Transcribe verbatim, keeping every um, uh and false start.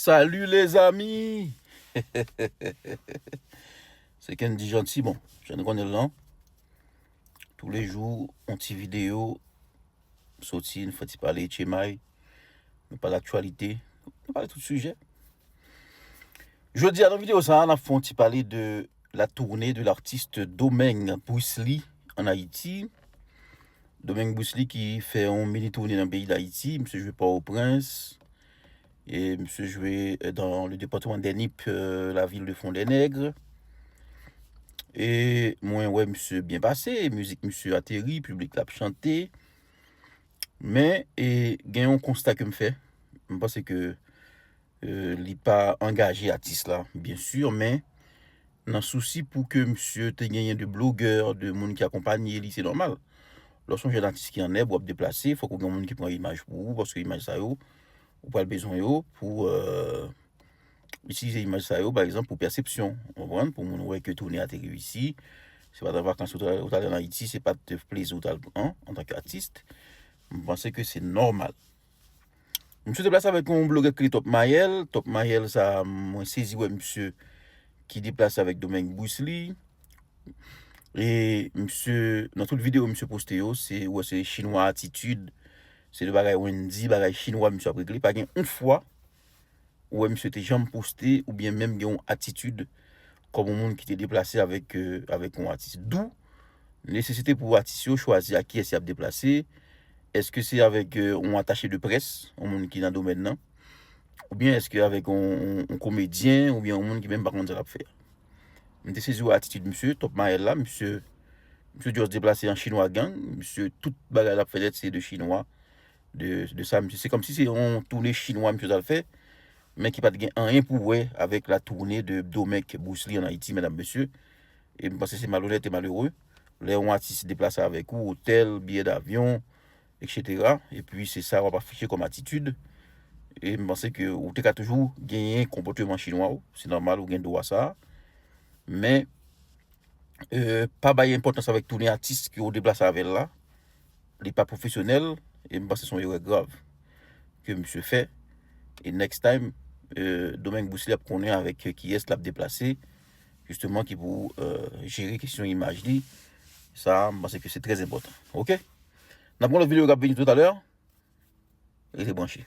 Salut les amis! Se Kendy Gentil, bon, jan nou konnen l lan. Toulejou, yon ti videyo soti, nou fè ti pale etchemay, nou pale aktyalite, nou pale tout sijè. Jodi a nan videyo sa a, n ap fè yon ti pale de la tournée de l'artiste Domingue Bruce Lee en Haïti. Domingue Bruce Lee ki fè yon mini toune nan peyi Dayiti, misye jwe Pòtoprens, e misye jwe euh, dans le département des Nippes, euh, la ville de Fond des Nègres. E mwen wè misye byen pase, mizik misye ateri, piblik la ap chante. Men e, gen yon konsta ke m fè. M panse ke euh, li pa angaje atis la, byen si, men nan sousi pou ke misye te genyen de blogè, de moun ki akonpanye li, se nòmal. Lè w se yon jèn atis ki an nèb, w ap deplase, fòk ou gen moun ki pran imaj pou ou, paske imaj sa yo, ou pral bezwen yo pou euh, itilize imaj sa yo, pa egzanp, pou pèsepsyon, w konprann, pou moun wè ke toune a te reyisi. Se pa t an vakans ou t al, ou t al an Ayiti, se pa t plezi ou t al pran antanke atis. M panse ke se nòmal. Misye deplase avèk yon blogè ki rele Top Mayel. Top Mayel sa, mwen sezi wè misye ki deplase avèk Domingue Bruce Lee. E misye, nan tout videyo misye poste yo, se, ou wè se chinwa atitid, se de bagay Wendy, bagay chinwa misye ap regle. Pa gen yon fwa ou wè misye te janm poste oubyen menm gen yon atitid kòm yon moun ki te deplase avèk, euh, avèk yon atis. Dou nesesite pou atis yo chwazi ak kiyès y ap deplase. Èske se avèk euh, yon atache de près, yon moun ki nan domèn nan, oubyen èske avèk yon, yon, yon komedyen, oubyen yon moun ki menm pa konn sa l ap fè a? M te sezi wè atitid misye, Top Mayel la, misye, misye just deplase an chinwa gang, misye tout bagay l ap fè nèt se de chinwa, de, de sa, misye. Se kòmsi se yon toune chinwa misye t al fè, men ki pa t gen anyen pou wè avèk la tournée de Domingue Bruce Lee en Haïti, medam, mesye. E m panse se malonèt e malere. Lè yon atis deplase avèk ou, otèl, biyè davyon, etsetera. Epi se sa w ap afiche kòm atitid. E m panse ke ou te ka toujou genyen konpòteman chinwa w. Se nòmal, ou gen dwa sa. Men, euh, pa bay enpòtans avèk toune atis ke w deplase avè l la. Li pa pwofesyonèl. E m panse se yon erè grav ke misye fè. E next time, euh, Domingue Bruce Lee ap konnen avèk kiyès l ap deplase, jisteman, ki pou euh, jere kesyon imaj li. Sa, m panse ke se trè enpòtan. Oke? N ap yon lòt videyo k ap vini toutalè. Rete branche.